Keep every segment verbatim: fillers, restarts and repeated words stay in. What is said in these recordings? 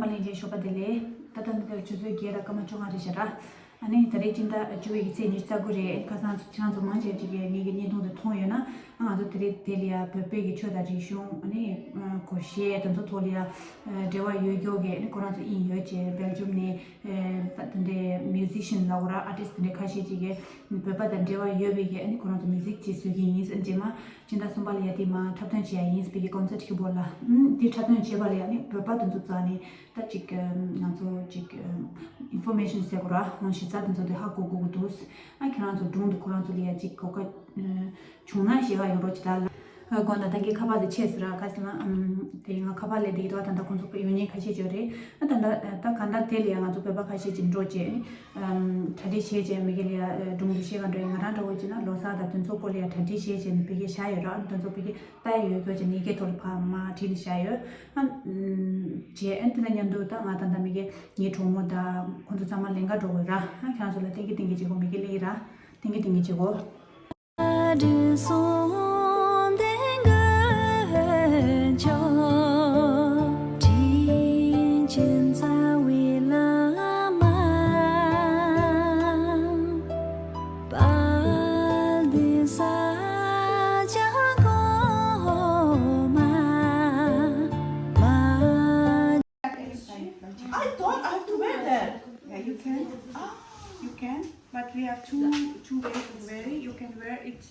པ་ལྷན་རྒྱས་ཞོགས་པ་བདེ་ལེགས། ད་ལྟ་འདི་ལྟར་ཆུ་ཚོད་བརྒྱད་དང་སྐར་མ་བཅོ་ལྔ་རེད་ཤག་ར། ཨ་ནི་ད་རེས་སྤྱི་ཟླ་བཅུ་པའི་གི་ཚེས་ཉི་ཤུ་རྩ་དགུ་རེད། ཁ་སང་ཁྱེད་རང་ཚོ་མང་ཆེ་ཅིག་གིས་ངེད་ཀྱི་བརྙན་ཐུང་དེ་མཐོང་ཡོད་ན། ང་ཚོ་དེ་རིང་དེ་ལ་ཡ་བོད་པའི་གི་ཆོས་དང་རིག་གཞུང་ཨ་ནི་སྒོར་གཞས་དེ་ཚོ་ཐོག་ལ་ཡ་འབྲེལ་བ་ཡོད་མཁན་གྱི་ཨ་ནི་ཁོ་རང་ཚོ་དབྱིན་ཡོད་ཅེས་སྦེལ་ཇམ་ནས་དེ་འདྲའི་མིའུ་ཟི་ཤན་ལབ་དགོས་ར། ཨར་ཊིསི་དེ་འདྲའི་ཁ་ཤས་ཅིག་གིས་བོད་པ་དང་འབྲེལ་བ་ཡོད་པའི་གི་ཨ་ནི་ཁོ་རང་ཚོ་མིའུ་ཟིག་ཅིག་བཟོ་གི་ཡིན། རྗེས་མ་སྤྱི་ཟླ་གསུམ་པ་ལ་ཡ་དེ་མ་འཁྲབ་སྟོན་བྱེད་ཡ་ཡིན་ཟེར་བའི་གི་ཀོན་སར་ཊི་ཞིག་འབོད་ལ། ཨུམ། དེ་འཁྲབ་སྟོན་བྱེད་པ་ལ་ཡ་ནི་བོད་པ་དེ་ཚོ་རྩ་ནས་ད་ཅིག་ང་ཚོ་ཅིག་ཨིན་ཕོར་མེ་ཤན་ཟེར་དགོས་ར། ཧོང་གཞི་རྩ་དེ་ཚོ་དེ་ཧ་གོ་དགོས་ཀྱི་འདུག་ཨ་ཁྱེད་རང་ཚོ་སྒྲུང་དེ་ཁོ་རང་ཚོ་ལ་ཡ་ཅིག་གོ་སྐབས་བྱུང་ན་ཞེ་དྲག་ཡོང་རོགས་བྱེད་ད་ལ། ཨ་དགོངས་དག་ད་གིན་ཁ་པར་དེ་ཆད་ཟེར་ར། ག་ཟེར་ན་ཨམ། དེ་ང་ཁ་པར་ལས་དེ་ཡིན་དུས་ད་ལྟ་ཁོང་ཚོ་ཡོང་མཁན་ཁ་ཤས་ཅིག་ཡོད་རེད། ཨ་ད་ད་ད་གང་ལྟར་དེ་ལ་ཡ་ང་ཚོ་བོད་པ་ཁ་ཤས་ཅིག་འགྲོ་བྱས་ནས་ཨམ། གྲ་སྒྲིག་བྱས་བྱས་མི་གི་ལ་ཡ་སྒྲུང་དེ་བཤད་ག་འགྲོ་ཡིན། ང་རང་འདྲ་བོ་བྱས་ན་ལོ་གསར་དང་དེ་ཚོ་སྐོར་ལ་ཡ་གྲ་སྒྲིག་བྱས་བྱས་ནས་ཕ་གིར་བཞག་ཡོད་ར། ཨ་དེ་ཚོ་ཕ་གིར་ལྟ་ཡ་ཡོད་དགོས་བྱས་ནས་ཡི་གེ་ཐོག་ལ་ཕར་མར་བྲིས་ནས་བཞག་ཡོད། ཨ་ཨམ། བྱས་ཨ་དེ་དང་མཉམ་དུ་ད་ང་ད་ལྟ་མི་གི་ངའི་གྲོགས་མོ་དང་ཁོང་ཚོ་ཚང་མ་ལེན་ག་འགྲོ་དགོས་ར། ཨ་ཁྱེད་རང་ཚོ་ལ་བསྟན་གི་བསྟན་གི་བྱེད་དགོས། མི་གི་ལེན་གི་ར། བསྟན་གི་བསྟན་གི་བྱེད་དགོས། I thought I have to wear that. Yeah, you can. Ah, you can. But we have two two ways of wearing. You can wear it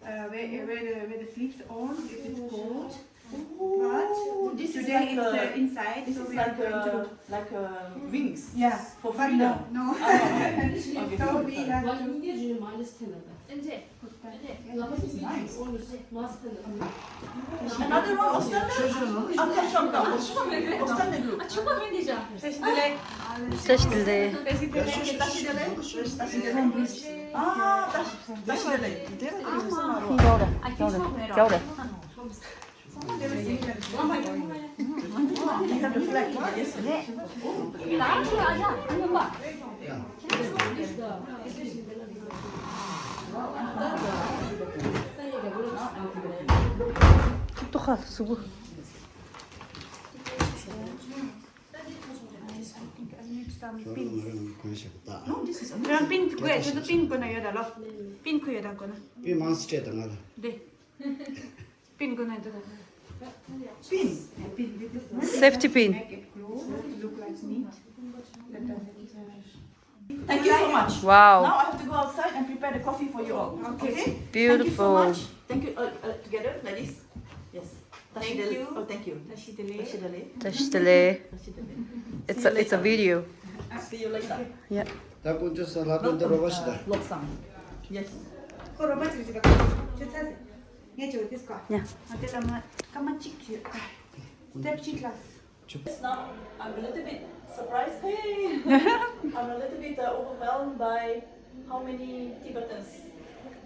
uh, where, where, the, where the sleeves on if it's cold. But this is today like it's a, uh, inside, this so is we are like going a, to like a wings. Yeah, for but freedom. No, no. Oh, okay. So we have to. Nice. Another one, Ostende? Ah, come, come, come. Ostende group. Tashi delay. Tashi delay. Tashi delay. Ah, tashi delay. Kia ora. Kia ora. Kia ora. ཁྱོད་རང་ང་རང་གོན་ཞིག་ད། No, this is amazing. ཁྱོད་རང་པིན་དགོས། ཁྱོད་ཚོ་པིན་དགོས་ན་ཡོད་ད་ལོ། པིན་ཁོ་ཡོད་ད་དགོས་ན། པིན་མང་སི་སྤྲད་ད་ང་ལ། འདི། པིན་དགོས་ན་འདི་ད། Pin. Pin. Safety pin. Make it close. Look like me. That doesn't, uh, Thank you so much. Wow. Now I have to go outside and prepare the coffee for you all. Okay. Okay? Beautiful. Thank you so much. Thank you. Uh, uh, together, like this. Yes. Thank you. Oh, thank you. Tashi delay. Tashi delay. Tashi delay. Tashi delay. It's a, it's a video. See you later. Yeah. ད་ཀུན་ཅོ་ས་ལ་པན་དེ་རོ་བ་ཤི་ད། Welcome, uh, Lobsang. Yes. ཁོ་རོ་བ་ཅིག་ཅིག་ད། ཅི་ཚ་སི། ངས་ཅོ་དིས་ཀ། ཡ། ང་དེ་ལ་མ་ཀ་མ་ཅིག་ཅིག་ད། སྟེབ་ཅིག་ལ། Now I'm a little bit surprised. Hey, I'm a little bit uh, overwhelmed by how many Tibetans.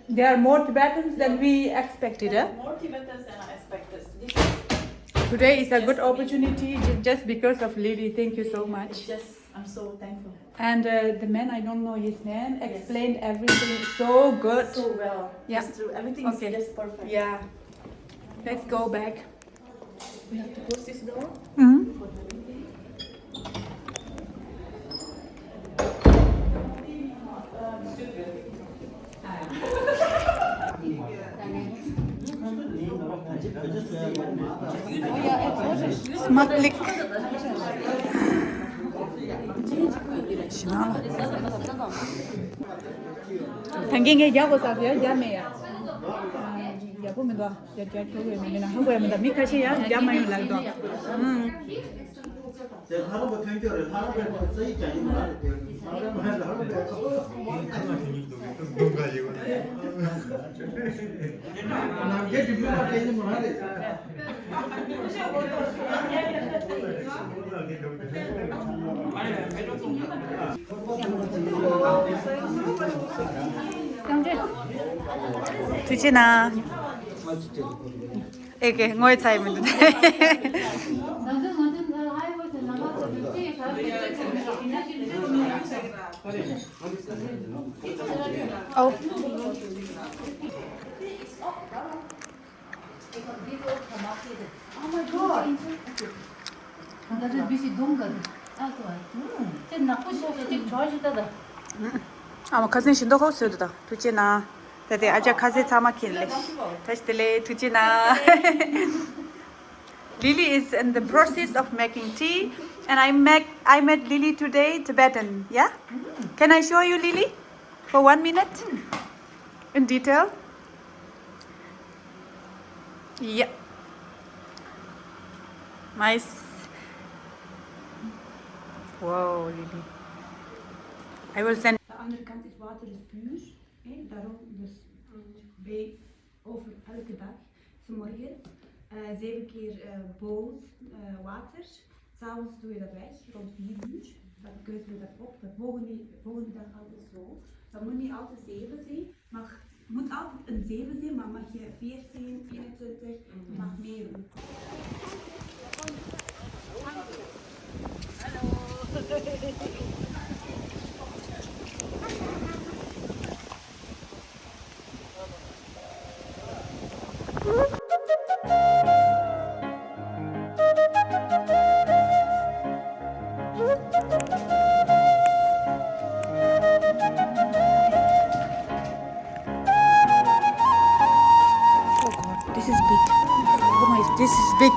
There are more Tibetans than we expected. There are more Tibetans than I expected. This is Today is a good opportunity ju- just because of Lily. Thank you so much. Yes, I'm so thankful. And uh, the man, I don't know his name, explained everything so good. So well. Yeah. Just through everything is Okay. just perfect. Yeah. Let's go back. We have to close this door. Mm-hmm. Smuggling. ད་གིན་ངས་རྒྱག་དགོས་ས་ཡ་རྒྱག་མེད་ཡ། ཡག་པོ་མི་འདུག་ཡ་རྒྱག་ཁྱོད་ཡོད་མེད་མེད་ན་ཧ་གོ་ཡ་མི་འདུག་མི་ཁ་ཤས་ཡ་རྒྱག་མ་ཡོང་ལབ་འདུག་ཨང་། དེ་ལྷ་རམས་པ་ཐོན་སྐྱོད་རེད། ལྷ་རམས་པའི་ཐོག་རྩ་ཡིག་རྒྱག་གི་མ་རེད་དེ། ལྷ་རམས་པའི་ལྷ་རམས་པའི་ཐོག་ནམ་རྒྱུན་གྱི་མི་མ་སྤྲད་ཀྱི་མ་རེད། ཐུགས་རྗེ་གནང་། ཨེ་ཀེ་ངོ་ཚ་ཡི་མི་འདུག་ཨོ། Oh my God. ད་ལྟ་བི་སི་རྡུང་ག་དེ་ནག་པོ་ཤོག་ཤོག་ཅིག་གྲོ་ཞིག་ད་ད། ཨ་མ་ཁ་སེང་ཞིམ་མདོག་ཁ་པོ་བཟོས་འདུག་ད། ཐུགས་རྗེ་གནང་། ད་དེ་ཨ་ཅག་ཁ་ཟས་ཚང་མ་ཁྱེར་ལེ། བཀྲ་ཤིས་བདེ་ལེགས། ཐུགས་རྗེ་གནང་། Lily is in the process of making tea, and I met I met Lily today, Tibetan. Yeah, can I show you Lily for one minute in detail? Yeah. Nice. Wow, Lily. I will send. De andere kant is water is puur. Hè? Daarom dus bij over elke dag, 's morgens eh, zeven keer eh, boos eh, water. 'S Avonds doe je dat weg, rond vier uur. Dan kuisen we dat op. De volgende, volgende dag altijd zo. Dat moet niet altijd zeven zijn. Mag, moet altijd een zeven zijn, maar mag je veertien, eenentwintig, mag meer ook. Oh God, this is big. Oh my, this is big.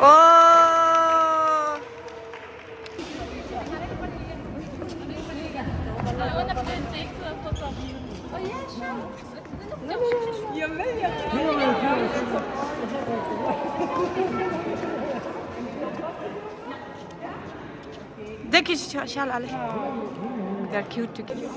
Oh. འདི་ཁྱེད་ཤ་ཤ་ལ་ལེ། They're cute together.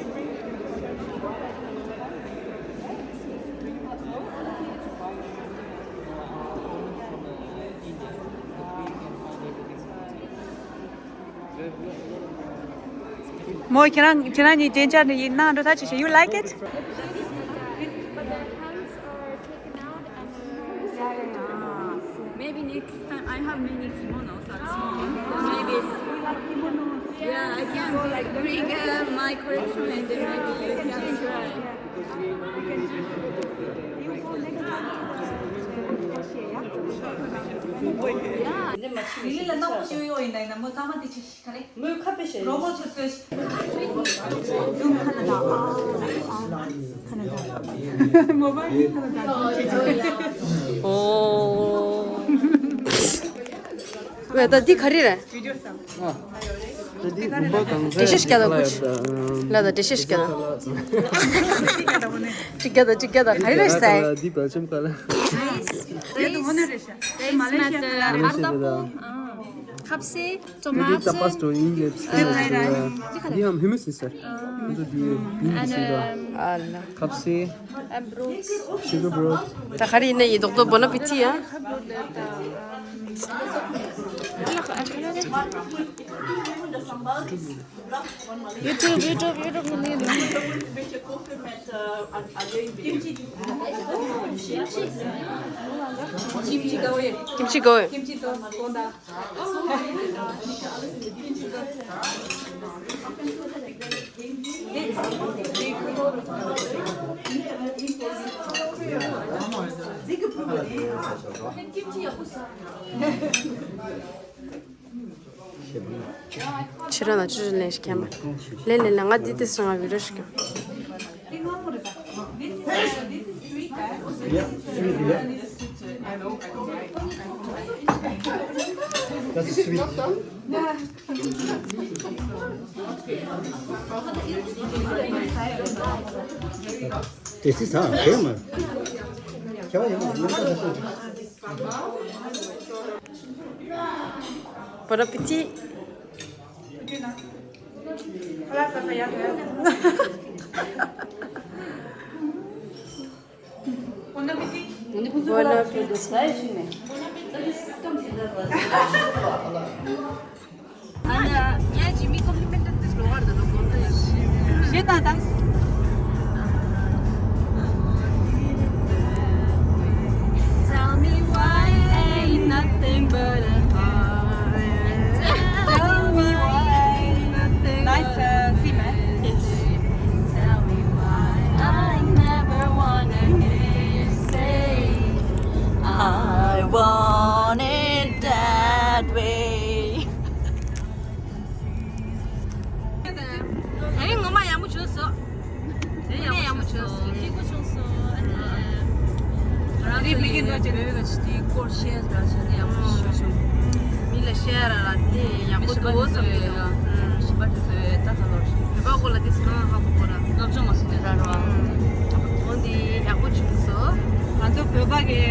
མོ་ཁྱེད་རང་ཁྱེད་རང་གཉིས་དྲན་འཆར་འདི་ཡིན་ན་འགྲོ་ཐག་ཆོད་བྱས། You like it? Maybe next time I have many kimonos at home, so maybe, yeah, I can bring uh, my collection and then maybe you can try. Yeah. ལི་ལི་ལ་ནག་པོ་ཞིག་ཡོད་ཡིན་ན་ཡིན་ན་མོ་གཙང་མ་དེ་ཆེ་ཤི་ཁ་རེད། མོས་ཁ་པེ་ཞེས། རོ་པོ་ཚོ་ཚོས། ཁ་ན་ཌ། ཁ་ན་ཌ། མོ་བ་ཡི་ཁ་ན་ཌ། ཨོ། ཝེ་ད་འདི་ག་རེ་རེད། ཨ། ད་འདི་བུམ་པ་གང་ཟག་འདྲེ་ཤ་སྐྱ་དང་ཀུ་ཅི། ལ་ད་འདྲེ་ཤ་སྐྱ་དང་། ཅི་སྐྱ་དང་ཅི་སྐྱ་དང་ག་རེ་རེད་ཟེར། འདི་བལ་ཆམ་ཁ་ལ། This is མ་ལེ་ཤི་ཡ་ཁ་ལ། ཁབ་སེ། འདི་ཊ་པ་སི་ཏོ་ཡིན། ལིབ་སི་ཊིག་ཡིན། འདི་ཡང་ཧུ་མི་སི་ཡིན་ཟེར། འདི་ཡིན་ཟེར། ཁབ་སེ། ཤུ་གར་བྲོད། ད་ག་རེ་ཡིན་ན་ཡིན། ཏོག་ཏོག་བོན་ཨ་པི་ཏི་ཡ། YouTube, YouTube, YouTube. Kimchi go. Kimchi go. ཕྱི་རོལ་ན་ཅི་ཞིག་ལེན་ཞིག་མཁན་པ། ལེན་ལེན་ལེན། ང་འདི་དེ་སང་ང་བི་རོ་ཞིག That's sweet. This is hard. Bon appétit. Bon appétit. Tell me why ain't nothing but a heart. ཡོད་ལ་ཅི་དེའི་སྐོར་བཤད་ར་བྱས་ནས་ཡག་པོ་ཞིག་བྱུང་། མི་ལ་བཤད་ར་ར་དེ་ཡག་པོ་འདུག་བསམ་གྱི་འདུག་ཞིབ་པ་དེ་ཚོའི་ལྟ་ས་ལོར་ཞིག་བོད་པ་སྐོར་ལ་དེ་ཚོ་གང་ཧ་གོ་གོ་ར། སློབ་སྦྱོང་མ་སོང་ནས་ར་ར། འོ་འདི་ཡག་པོ་བྱུང་སོང་། ང་ཚོ་བོད་པ་གི་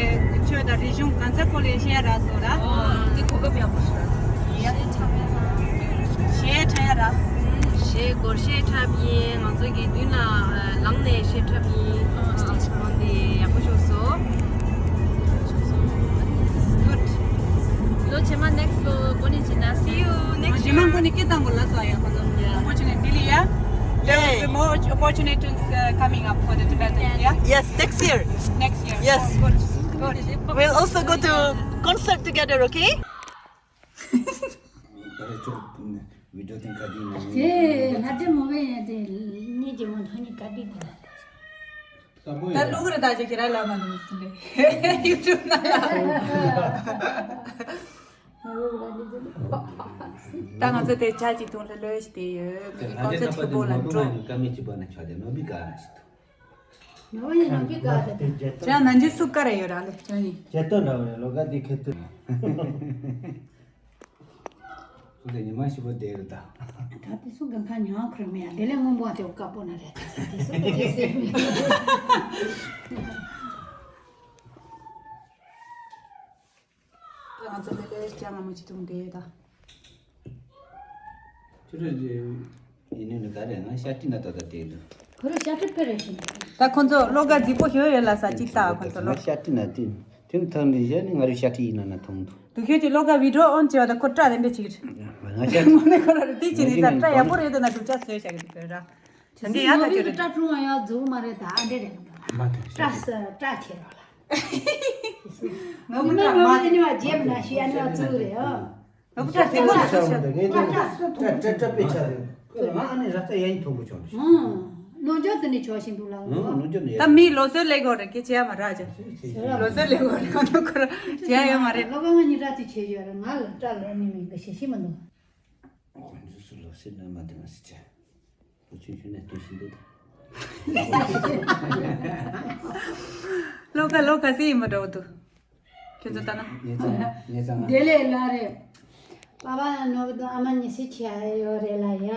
ཆོས་དང་རིག་གཞུང་གང་ཚ་སྐོར་ལ་བཤད་ར་སོང་ར། འོ་འདི་གོ་སྐབས་ཡག་པོ་ཞིག་ར། གཞས་འཁྲབ་ཡ་ར། གཞས་སྒོར་གཞས་འཁྲབ་ཡིན། ང་ཚོ་གི་མདུན་ལ་ལངས་ནས་གཞས་འཁྲབ་ཡིན། འོ་འདི་ཡག་པོ་བྱུང་སོང་། Good. ལོ་རྗེས་མ་next ལོ་འགོ་ནས་བྱེད་ན། See you next year. རྗེས་མ་འགོ་ནས་སྐད་བཏང་དགོས་ལ་སོ་ཡ་ཁོ་ཚོ། Opportunity ལ་ཡ། There will be more opportunities uh, coming up for the Tibetans, yeah? Yes, next year. Next year. Yes. Oh, good. Good. We'll also go to concert together, okay? ཨ་རེ་ཅོག་བི་ཌིའོ་ཐེངས་ཁ་དེའི་ནང་དེ་ལྷ་ལྡན་མོ་བས་ཡ་དེ་གཉིས་ཀྱི་མོ་ཐོ་ནི་ཀ་ཏི་དེ་ལ། ད་ལུག་རེ་ད་ཅིག་ཁྱེད་རང་ལ་མ་འདུག་ཟིན་པས་ཡུ་ཊུབ་ནང་ལ། ད་ང་ཚོ་དེ་ཇ་ཅིག་འཐུང་ལྷོད་ལྷོད་ཞིག་དེ་ཡོད། མི་གི་ཀོན་སར་ཊི་ཁོ་པོ་ལ་འགྲོ། ཀ་མི་གཅིག་པ་ན་ཆོག་དེ་ནོ་བི་ག་ན་ཞིག་འདུག་ནོ་བི་ནོ་བི་ག་དེ། ཇ་ནང་ཇི་སུ་ཀ་ར་ཡོད་ར་ལེ་ཇ་ནི། ཇ་ཏོ་འདྲ་བ་ལོ་ག་དེ་ཁེ་ཏུ། སུ་དེ་ཉི་མ་ཞིག་པོ་དེ་རུ་ད། ད་དེ་སུ་གང་ཁ་ཉང་ཁུར་མེ་ཡ་དེ་ལས་སྔོན་པོ་དེ་དཀར་པོ་ན་རེད་ད་ས་དེ་སུ་དེ་སེ་མེ། ང་ཚོ་ལས་ལས་ཅང་ང་མ་ཅི་ཐུང་དེ་ད། ཁྱོད་རང་ཡིན་ནི་ག་རེ་ང་ཤ་ཏི་ན་ད་ད་དེ་འདུག་ཁོ་རང་ཤ་ཏི་པེ་རེ་ཤིན། ད་ཁོ་ཚོ་བློ་དགའ་རྫིག་པོ་ཞོ་ཡོད་ལ་ས་ཅིག་ད་ཁོ་ཚོ་ང་བློ། ཤ་ཏི་ན་དེ་དེ་ཐང་ནི་ཞེ་ནི་ང་རུ་ཤ་ཏི་ཡིན་ན་ན་ཐོང་འདུག་དུ་ཁྱོད་ཀྱི་བློ་དགའ་བི་ཌིའོ་ཨོན་བྱས་པ་ད་ཁོ་སྐྲ་རེ་འདྲ་ཅིག་རེད། ང་ཤ་ཏི་ངོ་ནས་ཁོ་ར་རུ་དེ་ཅི་ནི་ད་སྐྲ་ཡག་པོ་རེད་འདུག་ན་དུ་ཅག་བཟོས་བྱ་གི་འདུག་ག་ར། དེ་འདི་ཡག་ད་ཁྱོད་རེད། སྐྲ་ཕྲུང་བ་ཡག་རྫུག་མ་རེད་ད་ཨ་འདྲེ་རེད། མ་དེ་སྐྲ་ས་སྐྲ་ཁྱེར་རོགས་ལ། ང་མི་ནག་མ་དེ་ནི་བ་རྗེས་མ་ན་ཤི་ཨ་ནི་བ་ཙུག་རེད་ཨ། ང་ཁོ་ཐག་ཚིག་པོ་ལ་ཤོར་ཤོར་འདུག་ངས་ཀྱང་སྐྲ་སྐྲ་སྐྲ་དཔེ་ཆ་རེད། ཁོས་ང་ཨ་ནི་ར་ས་ཡ་ཡིན་མཐོང་གི་བྱུང་། ནོར་འཇོག་དེ་ནི་ཆོག་བཞིན་འདུག་ལ། ནོར་འཇོག་ནི་ད་མི་ལོ་ཚོད་ལས་གོ་རེད་ཀྱི་བྱས་མ་རག་ཅག་ལོ་ཚོད་ལས་གོ་རེད་ཁོ་ནོ་ཁོ་ར་བྱས་ཡོད་མ་རེད། ལོ་ག་ང་གཉིས་ར་ཅིག་བྱས་ཡོད་རེད། ང་ལ་སྐྲ་ལོ་ནི་མིན་གི་ཤེས་ཤེས་མི་འདུག་ཁོ་ཚོ་སུ་ལོ་སེ་ན་མ་དེ་མ་སི་ཆ། ཁོ་ཚོས་ཞུ་ནས་སྟོན་བཞིན་འདུག་ད། ལོ་ག་ལོ་ག་སེ་ཡིན་མ་འགྲོ་འདུག་ཁྱོད་ཚོ་ལྟ་ན། ངེད་ཚང་ངེད་ཚང་། དེ་ལས་ལ་རེད། པ་ཕ་ནོར་བུ་དང་ཨ་མ་གཉིས་སུ་ཆེ་ཡོད་རེད་ལ་ཡ།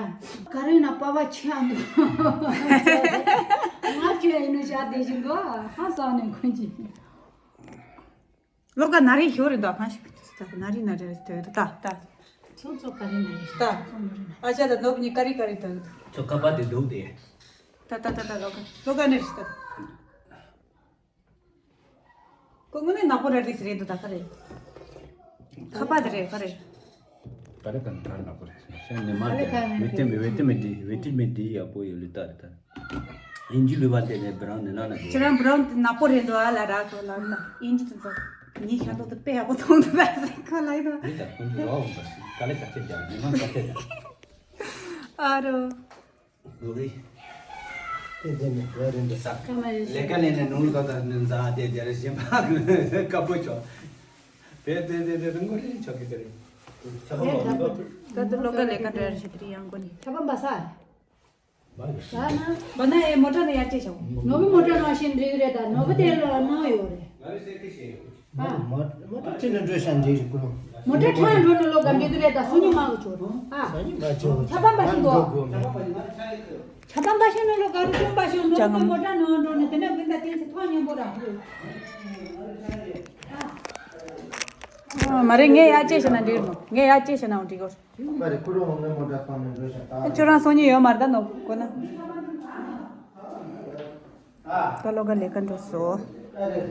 ག་རེ་ན་པ་ཕ་ཆེ་ཨ་འདུག་ང་ཆེ་ཡིན་ནོ་ཤ་དེ་བཞིན་དུ་ཧ་སང་ནས་ཁོན་གྱིས། བློ་དགའ་ན་རེ་ཞོ་རེ་འདུག་གང་ཞིག་ན་རེ་ན་རེ་དོད་ད་ད། ཚོ་ཚོ་ཀ་རེ་ན་རེ་ད། ཨ་ཅག་ད་ནོར་བུ་གཉིས་ཀ་རེ་ཀ་རེ་དོད། ཚོ་ཀ་པ་དེ་འདུག་དེ། ད་ད་ད་ད་བློ་དགའ་བློ་དགའ་ནི་རེ་ད། ཁོ་དངོས་གནས་ནག་པོ་རེད་རེད་རེད་འདུག་ད་ག་རེ། ཁ་པ་དེ་རེད་ག་རེ། ད་རེ་ག་ད་ནག་པོ་རེད། ཤ་ནི་མ་དེ་ཝེ་ཏི་མི་ཝེ་ཏི་མི་འདི་ཝེ་ཏི་མི་འདི་ཡག་པོ་ཡོད་ལི་ད་རེད་ད། ཨིན་ཇི་ལུས་པ་དེ་ནས་བི་རང་ནི་ན་ན་དེ། ཁྱེད་རང་བི་རང་དེ་ནག་པོ་རེད་འདུག་ཨ་ལ་ར་ཁོ་ལ་ན་ཨིན་ཇི་དེ་ཚོ་ཉི་ཤ་ཏོག་དེ་དཔེ་ཡག་པོ་མཐོང་འདུག་ད་ཟེར་ཁོ་ལ་ཡིན་ནོ། ཡིན་ད་ཁོང་ཚོ་རོགས་འོང་པ་ཞིག་དཀའ་ལས་ཁ་ཆེ་རྒྱག་ཉི་མ་ཁ་ཆེ་རྒྱག་ཨ་རོ། ལུག་རི། དེ་དེ་ནི་དེ་རིང་དུ་ས། ཀ་མ་རེད། ལས་ཀ་ལས་ནས་ནོར་ལུག་ད་ནི་འཛའ་དེ་དེ་རེ་བཞིན་པ་དཀར་པོ་ཆོག་དེ་དེ་དེ་དེ་དེ་ངོ་རེ་ཆོག་གི་དེ་རེད། ཆ་པ་ལོ་ནི་ད་དུ་ལོ་ཀ་ལས་ཀ་འདྲ་རེ་ཞིག་དེ་རིང་ཡང་གོ་ནི། ཆ་པ་འབའ་ས། འབའ་ན་ཨེ་མོ་ཊ་ནི་ཡར་ཅེ་ཤོག་ནོ་བི་མོ་ཊ་ནང་བཞིན་འགྲིག་རེད་ད་ནོ་བི་དེ་ལ་ནང་ཡོད་རེད། མོ་ཊ་ཁྲིད་ནས་འགྲོ་ཤག་འགྲིག་རེད་ཀུ་རུ། མོ་ཊ་ཁྲིད་འགྲོ་ནོ་ལོ་ག་འགྲིག་རེད་ད་སུ་ཉི་མ་གི་ཆོག་རུང་ཨ། སུ་ཉི་མ་ཆོག་ཆ་པ་འབའ་ཤིང་འགྲོ། ཆ་པ་འབའ་ཤིང་ནོ་ལོ་ག་རུ་ཀུན་འབའ་ཤིང་ནོ་ལོ་ག་མོ་ཊ་ནང་འགྲོ་ནི་དེ་ནས་ཀུན་ད་ཏིན་སི་ཐོག་ཉན་པོ་ར་ཧུ། མ་རེད་ངས་ཡར་ཅེ་ཤ་ན་འགྲིག་རུང་ངས་ཡར་ཅེ་ཤ་ན་འགྲིག་གོ། མ་རེད་ཀུ་རུ་འོང་ནས་མོ་ཊ་ཁང་ནས་འགྲོ་ཤག་ད། ཁྱོད་རང་སོང་ཉིན་ཡོད་མ་རེད་ད་ནོ་གོ་ན། ད་ལོ་ག་ལས་ཀ་འགྲོ་སོ། ཨ་རེད།